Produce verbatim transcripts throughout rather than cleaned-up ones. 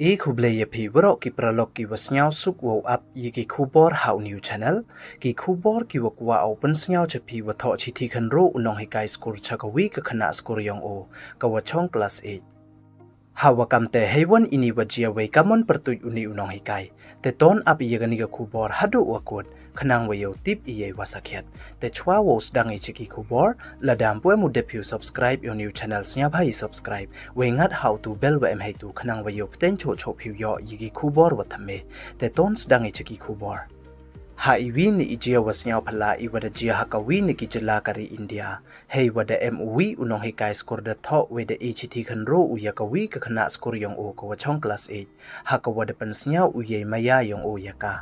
I khublei ya phi waroh ki paralok ki wa sniawsuk wow ap ya ki khubor ha u new channel. Ki khubor ki wa kwah u pynsniaw cha phi wa thoh chithi khynroo u nonghikai skur cha ka wi ka khynnah skur yong o, ka wa chong class eight. Ha wa kam te heiwon ini wa jia wei kamon pyrtuit uni u nonghikai. Te ton ap ya kani ka khubor haduh wa kut, khnang wa yow tip i yei wa sakhiat. Te chwa wow sdang i cha ki khubor, lada ym pu em u dep phi u subscribe ya u new channel, sniawbha i subscribe, wei ngat ha u tu bell wa em heitu khnang wa yow pteng choh choh phi u yoh ya ki khubor wa thymme. Te ton sdang i cha ki khubor. Ha i wi ni i jia wa sniaw phylla i wa da jia ha ka wi ni ki jylla ka ri India, hei wa da em u wi u nonghikai skur da thoh wei da e chithi khynroo u ya ka wi ka khynnah skur yong o, ka wa chong class eight, ha ka wa da pynsniaw u yei maya yong o ya ka.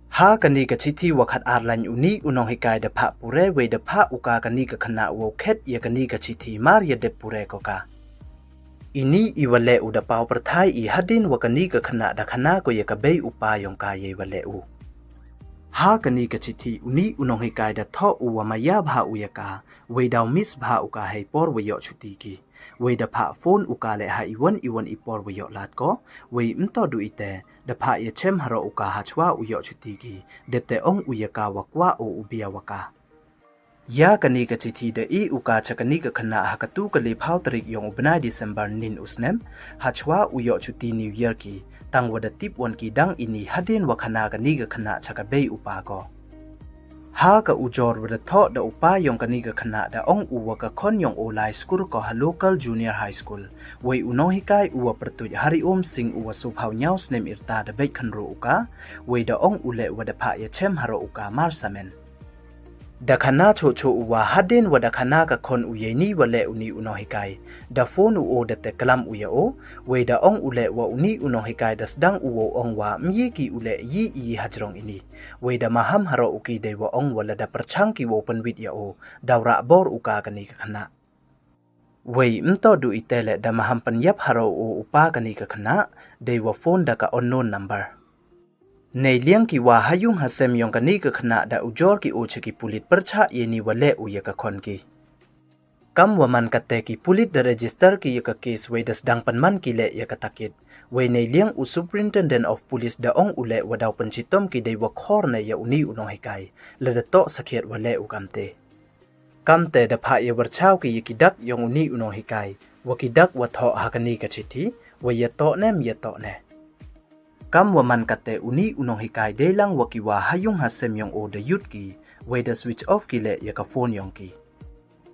Ha kani ka chithi wa khat ar lain uni u nonghikai da phah pure wei da phah u ka kani ka khynnah wow khet ya kani ka chithi mar ya dep pure ko ka. Ini i wa leh u da paw pyrthai i hadien wa kani ka khynnah da khana ko ya ka bei u pa yong ka yei wa leh u. Ha kani ka chithi uni u nonghikai da thoh u wa maya bha u ya ka, wei daw miss bha u ka hei por wa yoh chuti ki. Wei da phah phone u ka leh ha iwon iwon i por wa yoh lad ko, wei ym toh du ite, da phah ya chem haroh u ka ha chwa u yoh chuti ki, dep te ong u ya ka wa kwah o u bia wa ka. Ya kani ka chithi da e u ka cha kani ka khynnah ha ka tu ka le phaw tarik yong u bnai December nin u snem, ha chwa u yoh chuti New Year ki, tang wa da tip won ki dang ini hadien wa khana kani ka khynnah cha ka bei u pa ko. Ha ka ujor wa da thoh da u pa yong kani ka khynnah da ong u wa ka khon yong o lai skur ko ha local junior high school. Wei u nonghikai u wa pyrtuit Hari Om Singh u wa sophaw nyaw snem yrta da beit khynroo u ka, wei da ong u leh wa da phah ya chem haroh u ka mar samen. Da khana choh choh u wa hadien wa da khana ka khon u yei ni wa leh uni u nonghikai, da phone u o da te klam u ya o, wei da ong u leh wa uni u nonghikai da sdang u wow ong wa ym ye ki u leh yi i hajrong ini. Wei da maham haroh u ki dei wa ong wa lada pyrchang ki wow pynwit ya o, daw rah bor u ka kani ka khynnah. Wei ym toh du ite leh, da maham pynyap haroh u o u pa kani ka khynnah, dei wa phone da ka unknown number. Nei liang ki wa ha yung ha sem yong kani ka khynnah da ujor ki o cha ki pulit pyrchah yei ni wa leh u ya ka khon ki. Kam wa man kate ki pulit da register ki ya ka case wei da sdang pynman ki leh ya ka takit. Wei nei liang u Superintendent of Police da ong u leh wa daw pynchitom ki dei wa khor ne ya uni u nonghikai, lada toh sakhiat wa leh u kamte. Kamte da phah ya wyrchaw ki ya ki dak yong uni u nonghikai, wa ki dak wa thoh ha kani ka chithi, wa ya toh ne ym ya toh ne. Kam wa man kate uni u nonghikai dei lang wa ki wa ha yung ha sem yong o da yut ki, wei da switch off ki leh ya ka phone yong ki.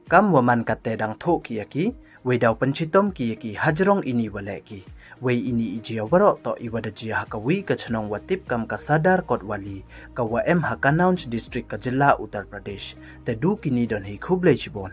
Kam wa man kate dang thoh ki ya ki, wei daw pynchitom ki ya ki hajrong ini wa leh ki. Wei ini i jia waroh toh i wa da jia ha ka wi ka chnong wa tip kam ka Sadar Kotwali, ka wa em ha Kannauj District ka jylla Uttar Pradesh. Te du kini don hi, khublei chibon.